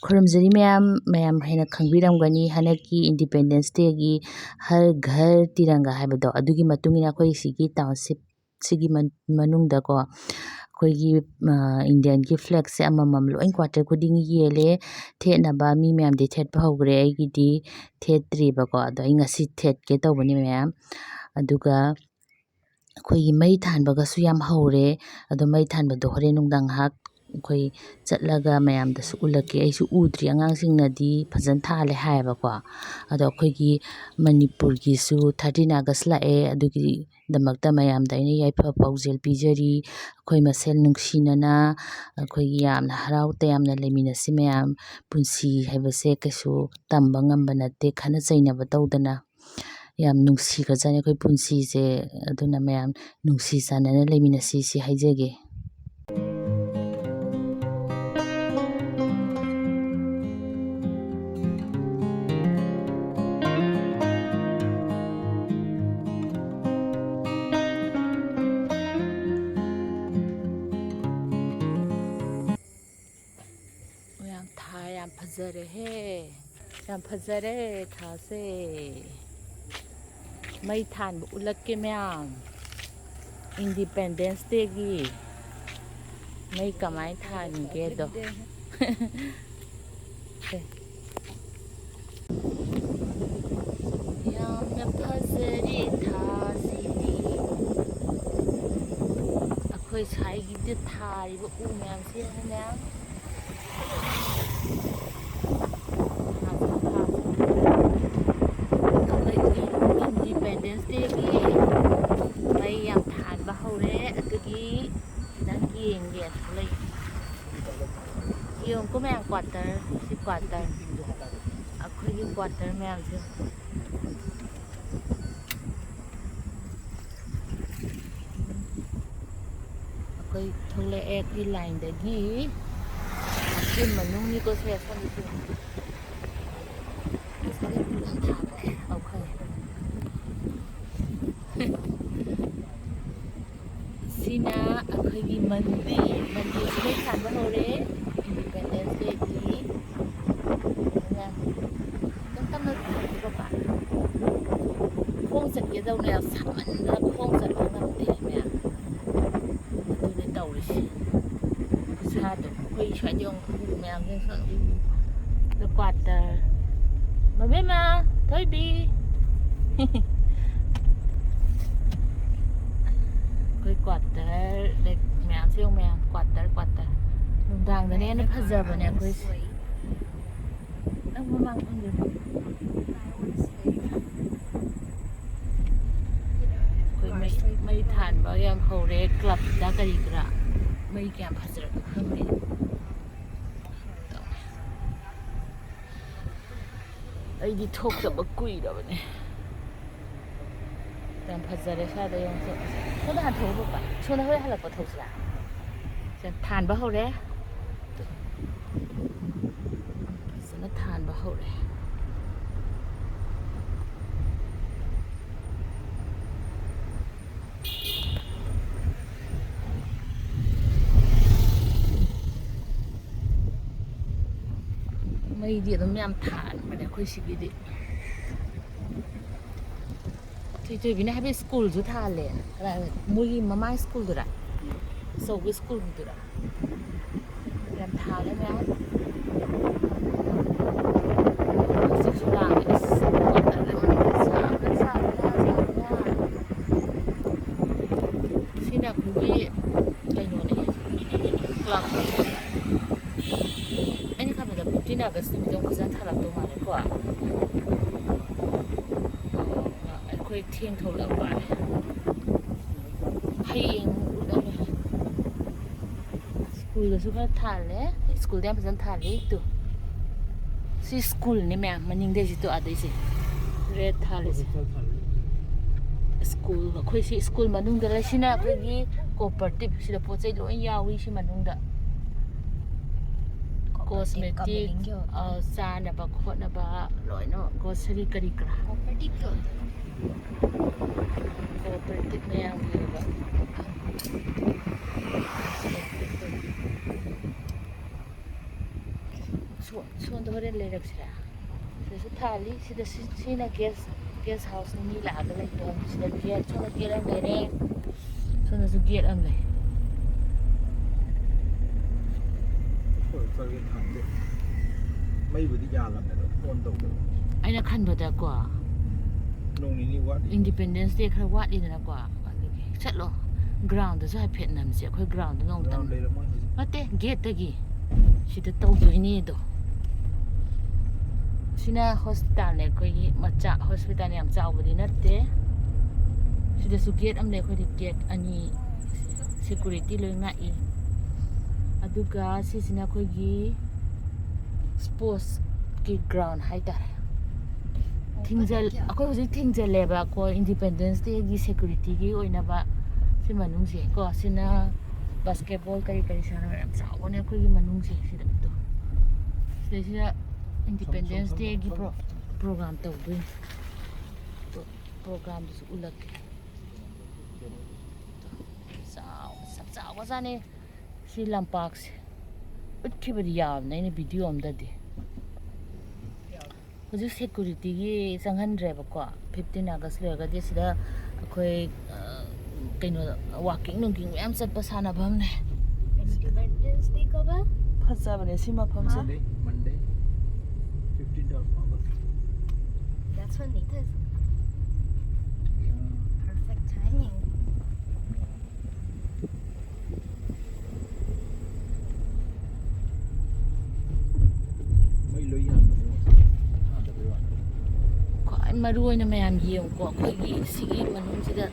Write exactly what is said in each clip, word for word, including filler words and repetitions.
ꯈꯨꯔꯨꯝꯖꯔꯤ ꯃꯌꯥꯝ꯫ ꯃꯌꯥꯝ ꯍꯦꯟꯅ ꯈꯪꯕꯤꯔꯝꯒꯅꯤ, ꯍꯟꯗꯛꯀꯤ Independence Dayꯒꯤ ꯍꯔ ꯘꯔ ꯇꯤꯔꯪꯒꯥ ꯍꯥꯏꯕꯗꯣ, ꯑꯗꯨꯒꯤ ꯃꯇꯨꯡ ꯏꯟꯅ ꯑꯩꯈꯣꯏ ꯁꯤꯒꯤ township ꯁꯤꯒꯤ ꯃꯟ-, ꯃꯅꯨꯡꯗꯀꯣ ꯑꯩꯈꯣꯏꯒꯤ, ꯑ, Indianꯒꯤ flagꯁꯦ ꯑꯃꯃꯝ ꯂꯣꯏ quarter ꯈꯨꯗꯤꯡꯒꯤ ꯌꯦꯜꯂꯦ꯫ ꯊꯦꯠꯅꯕ ꯃꯤ ꯃꯌꯥꯝꯗꯤ ꯊꯦꯠꯄ ꯍꯧꯈ꯭ꯔꯦ, ꯑꯩꯒꯤꯗꯤ ꯊꯦꯠꯇ꯭ꯔꯤꯕꯀꯣ꯫ ꯑꯗꯣ ꯑꯩ ꯉꯁꯤ ꯊꯦꯠꯀꯦ ꯇꯧꯕꯅꯤ ꯃꯌꯥꯝ꯫ ꯑꯗꯨꯒ ꯑꯩꯈꯣꯏꯒꯤ ꯃꯩ ꯊꯥꯟꯕꯒꯁꯨ ꯌꯥꯝ ꯍꯧꯔꯦ꯫ ꯑꯗꯣ ꯃꯩ ꯊꯥꯟꯕꯗꯣ ꯍꯣꯔꯦꯟ ꯅꯨꯡꯗꯥꯡ ꯉꯥꯏꯍꯥꯛ ꯑꯩꯈꯣꯏ ꯆꯠꯂꯒ ꯃꯌꯥꯝꯗꯁꯨ ꯎꯠꯂꯛꯀꯦ꯫ ꯑꯩꯁꯨ ꯎꯗ꯭ꯔꯤ, ꯑꯉꯥꯡꯁꯤꯡꯅꯗꯤ ꯐꯖꯅ ꯊꯥꯜꯂꯦ ꯍꯥꯏꯌꯦꯕꯀꯣ꯫ ꯑꯗꯣ ꯑꯩꯈꯣꯏꯒꯤ ꯃꯅꯤꯄꯨꯔꯒꯤꯁꯨ thirteen August ꯂꯥꯛꯑꯦ, ꯑꯗꯨꯒꯤꯗꯃꯛꯇ ꯃꯌꯥꯝꯗ ꯑꯩꯅ ꯌꯥꯏꯐ ꯄꯥꯎꯖꯦꯜ ꯄꯤꯖꯔꯤ꯫ ꯑꯩꯈꯣꯏ ꯃꯁꯦꯜ ꯅꯨꯡꯁꯤꯅꯅ ꯑꯩꯈꯣꯏꯒꯤ ꯌꯥꯝꯅ ꯍꯔꯥꯎ ꯇꯌꯥꯝꯅ ꯂꯩꯃꯤꯟꯅꯁꯤ ꯃꯌꯥꯝ꯫ ꯄꯨꯟꯁꯤ ꯍꯥꯏꯕꯁꯦ ꯀꯩꯁꯨ ꯇꯝꯕ ꯉꯝꯕ ꯅꯠꯇꯦ, ꯈꯠꯅ ꯆꯩꯅꯕ ꯇꯧꯗꯅ꯫ ꯌꯥꯝ ꯅꯨꯡꯁꯤꯈ꯭ꯔꯖꯥꯠꯅꯤ ꯑꯩꯈꯣꯏ ꯄꯨꯟꯁꯤꯁꯦ꯫ ꯑꯗꯨꯅ ꯃꯌꯥꯝ ꯅꯨꯡꯁꯤ ꯆꯥꯟꯅꯅ ꯂꯩꯃꯤꯟꯅꯁꯤ ꯁꯤ ꯍꯥꯏꯖꯒꯦ꯫ ꯌꯥꯝ ꯊꯥ ꯌꯥꯝ ꯐꯖꯔꯦꯍꯦ꯫ ꯌꯥꯝ ꯐꯖꯔꯦ ꯊꯥꯁꯦ꯫ ꯃꯩ ꯊꯥꯟꯕ ꯎꯠꯂꯛꯀꯦ ꯃꯌꯥꯝ꯫ Independence Dayꯒꯤ ꯃꯩ ꯀꯃꯥꯏꯅ ꯊꯥꯟꯒꯦꯗꯣ꯫ ꯌꯥꯝꯅ ꯐꯖꯔꯦ ꯊꯥꯁꯤꯗꯤ꯫ ꯑꯩꯈꯣꯏ ꯁ꯭ꯋꯥꯏꯒꯤꯗ ꯊꯥꯔꯤꯕ ꯎ ꯃꯌꯥꯝꯁꯦ ꯌꯦꯡꯉꯨ ꯃꯌꯥꯝ꯫ ꯊꯥꯁꯤ, ꯊꯥꯁꯤ꯫ ꯑꯩꯈꯣꯏꯒꯤ Independence Dayꯒꯤ ꯃꯩ ꯌꯥꯝ ꯊꯥꯟꯕ ꯍꯧꯔꯦ꯫ ꯑꯗꯨꯒꯤ ꯈꯤꯇꯪ ꯌꯦꯡꯒꯦ꯫ ꯊꯣꯛꯂꯛꯏ꯫ ꯌꯦꯡꯉꯨꯀꯣ ꯃꯌꯥꯝ, quarter, ꯁꯤ quarter꯫ ꯑꯩꯈꯣꯏꯒꯤ quarter ꯃꯌꯥꯝꯁꯦ꯫ ꯑꯩꯈꯣꯏ ꯊꯣꯛꯂꯛꯑꯦ ꯑꯩꯈꯣꯏ lineꯗꯒꯤ꯫ ꯑꯁꯤ ꯃꯅꯨꯡꯅꯤꯀꯣ ꯁꯦ, ꯑꯁꯣꯝꯗꯁꯨ꯫ ꯑꯩꯈꯣꯏ ꯁꯤꯅ ꯑꯩꯈꯣꯏꯒꯤ ꯃꯟꯗꯤꯔ, ꯃꯟꯗꯤꯔꯁꯤ ꯂꯣꯏ ꯁꯥꯕ ꯍꯧꯔꯦ Independence Dayꯒꯤ꯫ ꯀꯩꯗꯧꯅ ꯌꯥꯝ ꯁꯥꯃꯟꯗꯅ ꯈꯣꯡ ꯆꯠꯄ ꯉꯝꯗꯦ ꯃꯌꯥꯝ꯫ ꯑꯗꯨꯅꯦ ꯇꯧꯔꯤꯁꯦ꯫ ꯈꯨꯠꯁꯥꯗꯣ ꯑꯩꯈꯣꯏ ꯁ꯭ꯋꯥꯏꯗ ꯌꯦꯡꯉꯨ, ꯃꯌꯥꯝꯁꯤꯅ ꯁꯣꯝ ꯀ꯭ꯋꯥꯇꯔ꯫ ꯃꯕꯦꯝꯃ, ꯊꯣꯏꯕꯤ꯫ ꯑꯩꯈꯣꯏ ꯀ꯭ꯋꯥꯇꯔ ꯃꯌꯥꯝꯁꯦ ꯌꯦꯡꯉꯨ, ꯃꯌꯥꯝ ꯀ꯭ꯋꯥꯇꯔ, ꯀ꯭ꯋꯥꯇꯔ꯫ ꯅꯨꯡꯗꯥꯡꯗꯅ ꯍꯦꯟꯅ ꯐꯖꯕꯅꯦ ꯑꯩꯈꯣꯏꯁꯦ꯫ ꯅꯪ ꯃꯃꯥꯡ ꯐꯝꯗꯣꯏꯅꯦ꯫ ꯑꯩꯈꯣꯏ ꯃꯩ, ꯃꯩ ꯊꯥꯟꯕ ꯌꯥꯝ ꯍꯧꯔꯦ꯫ ꯀ꯭ꯂꯕꯇ ꯀꯔꯤ ꯀꯔꯥ ꯃꯩ ꯀꯌꯥꯝ ꯐꯖꯔꯕꯅꯣ ꯈꯪꯗꯦ꯫ ꯑꯩꯗꯤ ꯊꯣꯛꯇꯕ ꯀꯨꯏꯔꯕꯅꯦ꯫ ꯌꯥꯝ ꯐꯖꯔꯦ ꯁ꯭ꯋꯥꯏꯗ ꯌꯦꯡꯉꯨ꯫ ꯁꯣꯝꯗ ꯍꯥꯟꯅ ꯊꯧꯔꯨꯕ꯫ ꯁꯣꯝꯗ ꯍꯣꯔꯦꯟ ꯍꯜꯂꯛꯄ ꯊꯧꯁꯤꯔꯥ? ꯁꯦ, ꯊꯥꯟꯕ ꯍꯧꯔꯦ꯫ ꯐꯖꯅ ꯊꯥꯟꯕ ꯍꯧꯔꯦ꯫ ꯃꯩꯗꯤ ꯑꯗꯨꯝ ꯌꯥꯝ ꯊꯥꯟꯕꯅꯦ ꯑꯩꯈꯣꯏ ꯁꯤꯒꯤꯗꯤ꯫ ꯊꯣꯏꯊꯣꯏꯕꯤꯅ ꯍꯥꯏꯕ ꯁ꯭ꯀꯨꯜꯁꯨ ꯊꯥꯜꯂꯦ꯫ ꯀꯗꯥꯏ? ꯃꯣꯏꯒꯤ ꯃꯃꯥꯡ ꯁ꯭ꯀꯨꯜꯗꯨꯔꯥ? ꯑꯆꯧꯕ ꯁ꯭ꯀꯨꯜꯒꯤꯗꯨꯔꯥ? ꯌꯥꯝ ꯊꯥꯜꯂꯦ ꯃꯌꯥꯝ꯫ ꯍꯧꯖꯤꯛꯁꯨ ꯂꯥꯡꯉꯦ꯫ ꯑꯁ, ꯀ꯭ꯋꯥꯇꯔꯗ ꯃꯅꯨꯡꯗ ꯁꯥꯕꯅ, ꯁꯥꯕꯅ, ꯁꯥꯕꯅ꯫ ꯁꯤꯅ ꯑꯩꯈꯣꯏꯒꯤ ꯀꯩꯅꯣꯅꯦ, ꯀ꯭ꯂꯕ꯫ ꯑꯩꯅ ꯈꯟꯕꯗ ꯐꯤꯐꯇꯤꯟ ꯑꯥꯒꯁ ꯅꯨꯃꯤꯠꯇ ꯑꯃꯨꯛ ꯐꯖꯅ ꯊꯥꯜꯂꯛꯇꯧ ꯃꯥꯜꯂꯦꯀꯣ꯫ ꯑꯩꯈꯣꯏ ꯊꯦꯡ ꯊꯣꯛꯂꯛꯑꯕ ꯃꯥꯜꯂꯦ꯫ ꯍꯌꯦꯡ ꯎꯠꯂꯅꯤ꯫ ꯁ꯭ꯀꯨꯜꯗꯁꯨ ꯈꯔ ꯊꯥꯜꯂꯦ꯫ ꯁ꯭ꯀꯨꯜꯗ ꯌꯥꯝ ꯐꯖꯅ ꯊꯥꯜꯂꯦ꯫ ꯇꯨ꯫ ꯁꯤ ꯁ꯭ꯀꯨꯜꯅꯦ ꯃꯌꯥꯝ, ꯃꯅꯤꯡꯗꯩꯁꯤ ꯇꯨ ꯑꯥꯗꯩꯁꯦ꯫ ꯔꯦꯠ ꯊꯥꯜꯂꯤꯁꯦ꯫ ꯁ꯭ꯀꯨꯜ, ꯑꯩꯈꯣꯏ ꯁꯤ ꯁ꯭ꯀꯨꯜ ꯃꯅꯨꯡꯗ ꯂꯩ꯫ ꯁꯤꯅ ꯑꯩꯈꯣꯏꯒꯤ ꯀꯣꯑꯣꯄꯔꯦꯇꯤꯞ꯫ ꯁꯤꯗ ꯄꯣꯠ ꯆꯩ ꯂꯣꯏ ꯌꯥꯎꯏ ꯁꯤ ꯃꯅꯨꯡꯗ꯫ ꯀꯣꯁꯃꯦꯇꯤꯛ, ꯀꯝꯄꯅꯤꯒꯤ ꯑꯣꯏꯕ꯫ ꯑ, ꯆꯥꯅꯕ ꯈꯣꯠꯅꯕ ꯂꯣꯏꯅꯃꯛ, ꯒ꯭ꯔꯣꯁꯔꯤ ꯀꯔꯤ ꯀꯔꯥ꯫ ꯀꯣꯑꯣꯄꯔꯦꯇꯤꯞꯀꯤ ꯑꯣꯏꯕ꯫ ꯀꯣꯑꯣꯄꯔꯦꯇꯤꯞ ꯃꯌꯥꯝꯒꯤ ꯑꯣꯏꯕ꯫ ꯁꯣ-, ꯁꯣꯝꯗ ꯍꯣꯔꯦꯟ ꯂꯩꯔꯛꯁꯤꯔꯥ? ꯁꯤꯗꯁꯨ ꯊꯥꯜꯂꯤ꯫ ꯁꯤꯗ ꯁꯤ-, ꯁꯤꯅ ꯒ꯭ꯌꯥꯁ Guest house ꯅꯤ, ꯃꯤ ꯂꯥꯛꯑꯒ ꯂꯩꯕ꯫ ꯁꯤꯗ gate, ꯁꯣꯝꯗ gate ꯑꯃ ꯂꯩꯔꯦ, ꯁꯣꯝꯗꯁꯨ gate ꯑꯃ ꯂꯩ꯫ ꯃꯩꯕꯨꯗꯤ ꯌꯥꯜꯂꯝꯃꯦ ꯑꯗꯣ on ꯇꯧꯗꯕ꯫ ꯑꯩꯅ ꯈꯟꯕꯗꯀꯣ, ꯅꯣꯡ ꯅꯤꯅꯤ ꯋꯥꯠꯂꯤ꯫ Independence Day ꯈꯔ ꯋꯥꯠꯂꯤꯗꯅꯀꯣ, ꯑꯗꯨꯒꯤ ꯆꯠꯂꯣ, ground ꯗꯁꯨ ꯍꯥꯏꯐꯦꯠ ꯅꯝꯁꯦ꯫ ꯑꯩꯈꯣꯏ ground ꯗ ꯅꯣꯡꯃꯇꯪ ground ꯂꯩꯔꯝꯃꯣꯏ ꯍꯧꯖꯤꯛ꯫ ꯅꯠꯇꯦ, gate ꯇꯒꯤ꯫ ꯁꯤꯗ ꯇꯧꯗꯣꯏꯅꯦ ꯑꯗꯣ꯫ ꯁꯤꯅ hospital ꯅꯦ, ꯑꯩꯈꯣꯏꯒꯤ ꯃꯆꯥ hospital ꯌꯥꯝ ꯆꯥꯎꯕꯗꯤ ꯅꯠꯇꯦ꯫ ꯁꯤꯗꯁꯨ gate ꯑꯃ ꯂꯩ, ꯑꯩꯈꯣꯏꯗꯤ gate ꯑꯅꯤ, security ꯂꯣꯏ ꯉꯥꯛꯏ꯫ ꯑꯗꯨꯒ ꯁꯤꯁꯤꯅ ꯑꯩꯈꯣꯏꯒꯤ sports ꯀꯤ ground ꯍꯥꯏꯇꯥꯔꯦ꯫ ꯊꯤꯡꯖꯜ-, ꯑꯩꯈꯣꯏ ꯍꯧꯖꯤꯛ ꯊꯤꯡꯖꯜꯂꯦꯕꯀꯣ, Independence Day ꯒꯤ security ꯒꯤ ꯑꯣꯏꯅꯕ꯫ ꯁꯤ ꯃꯅꯨꯡꯁꯦ ꯀꯣ, ꯁꯤꯅ basketball ꯀꯔꯤ ꯀꯔꯤ ꯁꯥꯟꯅꯕ ꯌꯥꯝ ꯆꯥꯎꯕꯅꯦ ꯑꯩꯈꯣꯏꯒꯤ ꯃꯅꯨꯡꯁꯦ ꯁꯤꯗ꯫ ꯇꯣ꯫ ꯁꯤꯗꯩꯁꯤꯗ Independence Day ꯒꯤ pro-, program ꯇꯧꯗꯣꯏꯅꯦ꯫ ꯇꯣ, program ꯗꯨꯁꯨ ꯎꯠꯂꯛꯀꯦ꯫ ꯆꯥꯎ-, ꯆꯞ ꯆꯥꯎꯒ꯭ꯔꯖꯥꯠꯅꯤ ꯁꯤ ꯂꯝꯄꯥꯛꯁꯦ꯫ ꯎꯠꯈꯤꯕꯗꯤ ꯌꯥꯕꯅꯦ ꯑꯩꯅ video ꯑꯝꯗꯗꯤ꯫ ꯍꯧꯖꯤꯛ security ꯒꯤ ꯆꯪꯍꯟꯗ꯭ꯔꯦꯕꯀꯣ, fifteen August ꯂꯣꯏꯔꯒꯗꯤ ꯁꯤꯗ ꯑꯩꯈꯣꯏ, ꯑ, ꯀꯩꯅꯣ, walking ꯅꯨꯡꯀꯤꯡ ꯃꯌꯥꯝ ꯆꯠꯄ ꯁꯥꯟꯅꯐꯝꯅꯦ꯫ Independence Day ꯀꯕ? ꯐꯖꯕꯅꯦ ꯁꯤ ꯃꯐꯝꯁꯦ꯫ Monday, Monday, fifteenth of August. That's when it is. Yeah. Perfect timing. ꯃꯩ ꯂꯣꯏ ꯌꯥꯟꯕꯅꯦ, ꯌꯥꯟꯗꯕꯩ ꯋꯥꯅꯤ꯫ ꯈ꯭ꯋꯥꯏ ꯃꯔꯨ ꯑꯣꯏꯅ ꯃꯌꯥꯝ ꯌꯦꯡꯉꯨꯀꯣ, ꯑꯩꯈꯣꯏꯒꯤ ꯁꯤꯒꯤ ꯃꯅꯨꯡꯁꯤꯗ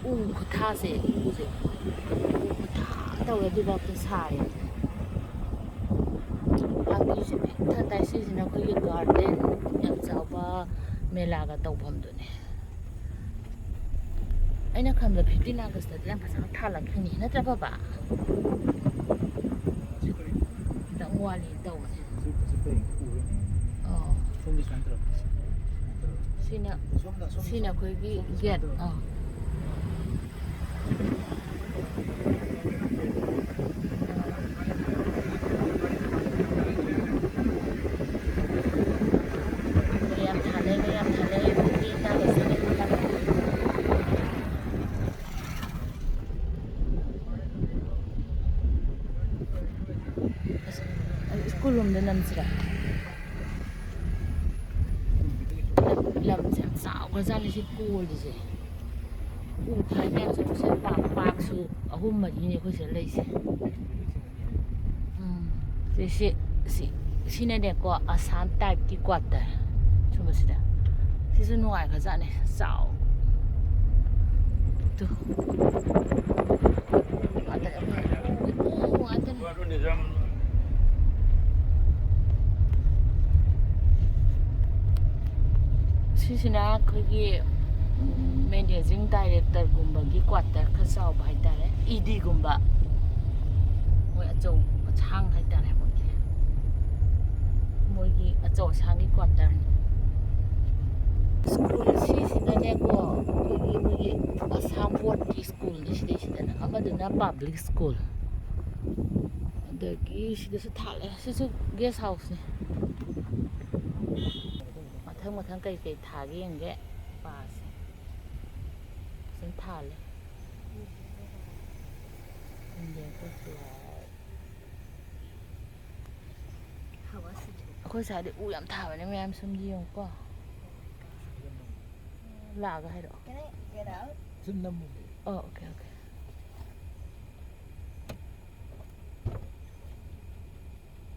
ꯎ ꯈꯨꯊꯥꯁꯦ, ꯎꯁꯦ, ꯎ ꯈꯨꯊꯥ ꯇꯧꯋꯦ, ꯑꯗꯨꯐꯥꯎꯗ ꯁꯥꯔꯦ꯫ ꯄꯥꯝꯕꯤꯁꯦ ꯄꯤꯛ ꯊꯟ ꯇꯥꯏ꯫ ꯁꯤꯁꯤꯅ ꯑꯩꯈꯣꯏꯒꯤ garden ꯌꯥꯝ ꯆꯥꯎꯕ ꯃꯦꯂꯥꯒ ꯇꯧꯐꯝꯗꯨꯅꯦ꯫ ꯑꯩꯅ ꯈꯟꯕꯗ fifteen August ꯇꯗꯤ ꯌꯥꯝ ꯐꯖꯅ ꯊꯥꯜꯂꯛꯈꯤꯅꯤ, ꯅꯠꯇ꯭ꯔꯥ ꯄꯥꯄꯥ? ꯈꯤꯇꯪ ꯋꯥꯠꯂꯤ ꯇꯧꯕꯅꯦ꯫ ꯑꯣ꯫ ꯁꯤꯅ, ꯁꯤꯅ ꯑꯩꯈꯣꯏꯒꯤ gate꯫ ꯑꯥ꯫ ꯃꯌꯥꯝ ꯊꯥꯅꯩ, ꯃꯌꯥꯝ ꯊꯥꯅꯩ꯫ ꯅꯝꯁꯤꯔ? ꯂꯝꯁꯦ ꯌꯥꯝ ꯆꯥꯎꯈ꯭ꯔꯖꯥꯠꯅꯤ ꯁꯤ ꯀꯣꯜꯂꯤꯁꯦ꯫ ꯎ ꯊꯥꯏ ꯃꯌꯥꯝꯁꯦ ꯄꯨꯁꯦ ꯄꯥꯛ ꯄꯥꯛꯁꯨ ꯑꯍꯨꯝ ꯃꯔꯤꯅꯦ ꯑꯩꯈꯣꯏ ꯁꯤꯗ ꯂꯩꯁꯦ꯫ ꯎꯝ꯫ ꯁꯤ, ꯁꯤ, ꯁꯤ, ꯁꯤꯅꯅꯦꯀꯣ, ꯑꯁꯥꯝ type ꯀꯤ quarter꯫ ꯁꯨꯝꯕꯁꯤꯗ꯫ ꯁꯤꯁꯨ ꯅꯨꯡꯉꯥꯏꯈ꯭ꯔꯖꯥꯠꯅꯤ꯫ ꯆꯥꯎ꯫ ꯇꯨ꯫ ꯎ ꯉꯥꯛꯇꯅꯦ ꯑꯩꯈꯣꯏ꯫ ꯎ ꯉꯥꯛꯇꯅꯦ꯫ ꯁꯤꯁꯤꯅ ꯑꯩꯈꯣꯏꯒꯤ, ꯎꯝ, managing director ꯒꯨꯝꯕꯒꯤ quarter ꯈꯔ ꯆꯥꯎꯕ ꯍꯥꯏꯇꯥꯔꯦ꯫ E D ꯒꯨꯝꯕ꯫ ꯃꯣꯏ ꯑꯆꯧ ꯑꯁꯥꯡ ꯍꯥꯏꯇꯥꯔꯦ ꯃꯣꯏꯒꯤ꯫ ꯃꯣꯏꯒꯤ ꯑꯆꯧ ꯑꯁꯥꯡꯒꯤ quarter ꯅꯤ꯫ School ꯁꯤꯁꯤꯅꯅꯦꯀꯣ, ꯑꯩꯈꯣꯏꯒꯤ, ꯃꯣꯏꯒꯤ ꯑꯁꯥꯝ board ꯀꯤ school ꯅꯤ ꯁꯤꯗꯩꯁꯤꯗꯅ꯫ ꯑꯃꯗꯨꯅ public school꯫ ꯑꯗꯒꯤ ꯁꯤꯗꯁꯨ ꯊꯥꯜꯂꯦ꯫ ꯁꯤꯁꯨ guest house ꯅꯤ꯫ ꯃꯊꯪ ꯃꯊꯪ ꯀꯩ ꯀꯩ ꯊꯥꯒꯦ ꯌꯦꯡꯒꯦ꯫ ꯄꯥꯁꯦ꯫ ꯐꯖꯅ ꯊꯥꯜꯂꯦ꯫ Indian flag꯫ ꯑꯩꯈꯣꯏ ꯁ꯭ꯋꯥꯏꯗ ꯎ ꯌꯥꯝ ꯊꯥꯕꯅꯦ ꯃꯌꯥꯝ, ꯁꯨꯝ ꯌꯦꯡꯉꯨꯀꯣ꯫ ꯂꯥꯛꯑꯒ ꯍꯥꯏꯔꯛꯑꯣ꯫ Can I get out? ꯁꯨꯝ ꯅꯝꯃꯨꯅꯦ꯫ ꯑꯣ, okay, okay꯫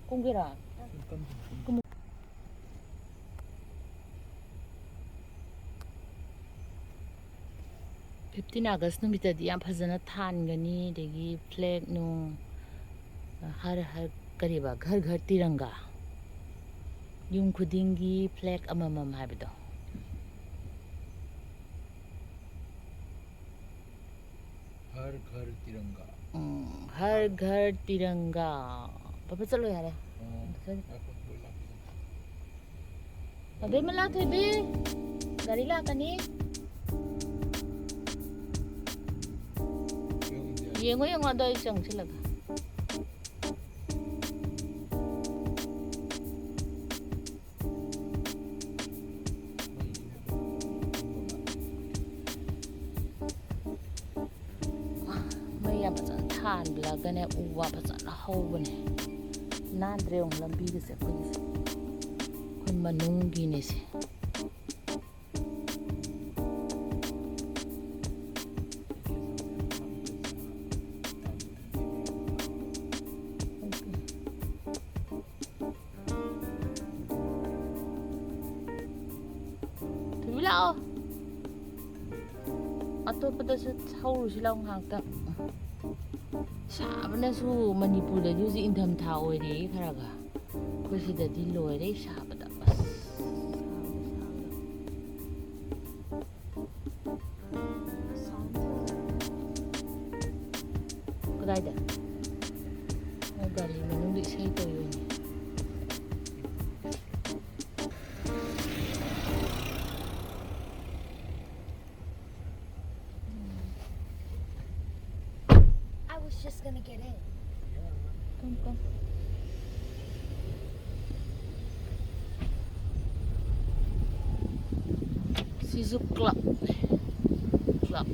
ꯀꯨꯝꯒꯦꯔꯥ? ꯁꯨꯝ ꯀꯟ-, ꯁꯨꯝ ꯀꯟ-꯫ Fifteen August ꯅꯨꯃꯤꯠꯇꯗꯤ ꯌꯥꯝ ꯐꯖꯅ ꯊꯥꯟꯒꯅꯤ, ꯑꯗꯒꯤ flag ꯅꯨꯡ, ꯍꯔ ꯍꯔ, ꯀꯔꯤꯕ, ꯘꯔ ꯘꯔ ꯇꯤꯔꯪꯒꯥ, ꯌꯨꯝ ꯈꯨꯗꯤꯡꯒꯤ flag ꯑꯃꯃꯝ ꯍꯥꯏꯕꯗꯣ꯫ ꯍꯔ ꯘꯔ ꯇꯤꯔꯪꯒꯥ꯫ ꯎꯝ, ꯍꯔ ꯘꯔ ꯇꯤꯔꯪꯒꯥ꯫ ꯄꯥꯄꯥ ꯆꯠꯂꯣ ꯌꯥꯔꯦ꯫ ꯑꯣ, ꯆꯠꯂꯣ꯫ ꯉꯥꯏꯈꯣ, ꯂꯣꯏ ꯂꯥꯛꯄꯤꯒꯦ꯫ ꯑꯕꯦꯝꯃ ꯂꯥꯛ ꯊꯣꯏꯕꯤ, ꯒꯥꯔꯤ ꯂꯥꯛꯀꯅꯤ꯫ ꯌꯦꯡꯉꯣ, ꯌꯦꯡꯉꯣ, ꯑꯗꯣ ꯑꯩ ꯆꯪꯁꯤꯜꯂꯒ꯫ ꯃꯩ ꯌꯥꯝ ꯐꯖꯅ ꯊꯥꯟꯂꯒꯅꯦ, ꯎ ꯋꯥ ꯐꯖꯅ ꯍꯧꯕꯅꯦ꯫ ꯅꯥꯟꯗ꯭ꯔꯦ ꯑꯃꯨꯛ ꯂꯝꯕꯤꯒꯁꯦ ꯑꯩꯈꯣꯏꯒꯤꯁꯦ꯫ ꯑꯩꯈꯣꯏ ꯃꯅꯨꯡꯒꯤꯅꯦ ꯁꯦ꯫ ꯊꯣꯏꯕꯤ ꯂꯥꯛꯑꯣ꯫ ꯑꯇꯣꯞꯄꯗꯁꯨ ꯍꯧꯔꯨꯁꯤ ꯂꯥꯎ ꯉꯥꯏꯍꯥꯛꯇꯪ꯫ ꯁꯥꯕꯅꯁꯨ ꯃꯅꯤꯄꯨꯔꯗꯗꯤ ꯍꯧꯖꯤꯛ ꯏꯪꯊꯝꯊꯥ ꯑꯣꯏꯔꯦ ꯈꯔꯒ꯫ ꯑꯩꯈꯣꯏ ꯁꯤꯗꯗꯤ ꯂꯣꯏꯔꯦ ꯁꯥꯕꯗ꯫ ꯑꯁ, ꯁꯥꯕꯗ, ꯁꯥꯕꯗ꯫ ꯀꯗꯥꯏꯗ? ꯃꯣꯏ ꯒꯥꯔꯤ ꯃꯅꯨꯡꯗ ꯏꯁꯩ ꯇꯧꯔꯤ ꯑꯣꯏꯅꯤ꯫ I was just gonna get in. Come, come. ꯁꯤꯁꯨ club, club꯫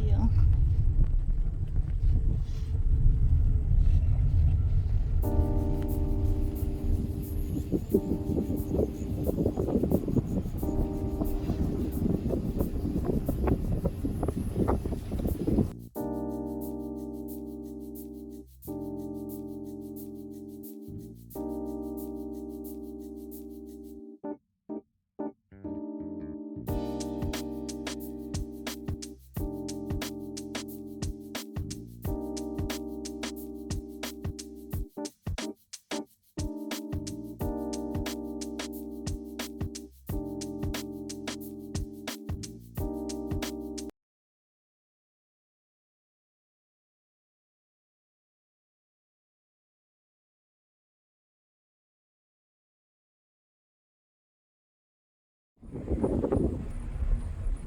ꯌꯦꯡꯉꯣ꯫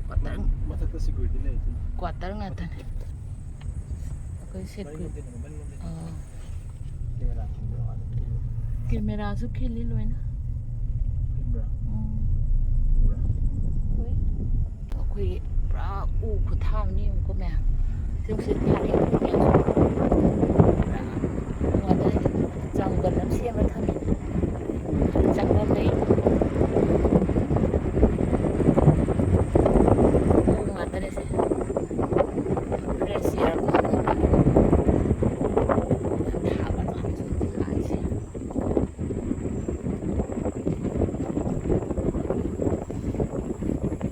Quarter, ꯃꯊꯛꯇ security ꯂꯩ ꯑꯗꯨꯅ꯫ Quarter ꯉꯥꯛꯇꯅꯦ꯫ ꯑꯩꯈꯣꯏ ꯃꯅꯤꯡꯂꯣꯝꯗꯩꯅꯦ, ꯃꯅꯤꯡꯂꯣꯝꯗꯩꯅꯦ꯫ ꯑꯥ꯫ Camera ꯈꯤꯟꯕ꯭ꯔꯣ? ꯑꯥꯗ ꯈꯤꯟꯕ꯭ꯔꯣ? Cameraꯁꯨ ꯈꯤꯜꯂꯤ ꯂꯣꯏꯅ꯫ ꯈꯤꯟꯕ꯭ꯔꯥ? ꯎꯝ꯫ ꯎꯕ꯭ꯔꯥ? ꯎꯏ꯫ ꯑꯩꯈꯣꯏ ꯄꯨꯔꯥ ꯎ ꯈꯨꯊꯥꯕꯅꯤ ꯌꯦꯡꯉꯨꯀꯣ ꯃꯌꯥꯝ꯫ ꯅꯨꯡꯁꯤꯠ ꯐꯥꯔꯦ꯫ ꯖꯪꯒꯜ ꯑꯃ ꯁꯦꯝꯃ ꯊꯝꯃꯦ꯫ ꯆꯪꯐꯝ ꯂꯩ꯫ ꯎ ꯉꯥꯛꯇꯅꯦ ꯁꯦ꯫ Fresh air ꯐꯪꯉꯦ꯫ ꯌꯥꯝ ꯁꯥꯕ ꯖꯥꯠꯅꯤ ꯍꯧꯖꯤꯛ ꯀꯥꯟꯁꯦ꯫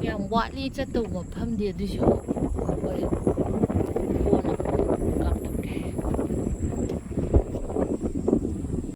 ꯌꯥꯝ ꯋꯥꯠꯂꯤ ꯆꯠꯇꯧꯕ ꯃꯐꯝꯗꯤ, ꯑꯗꯨꯏꯁꯨ ꯑꯩꯈꯣꯏ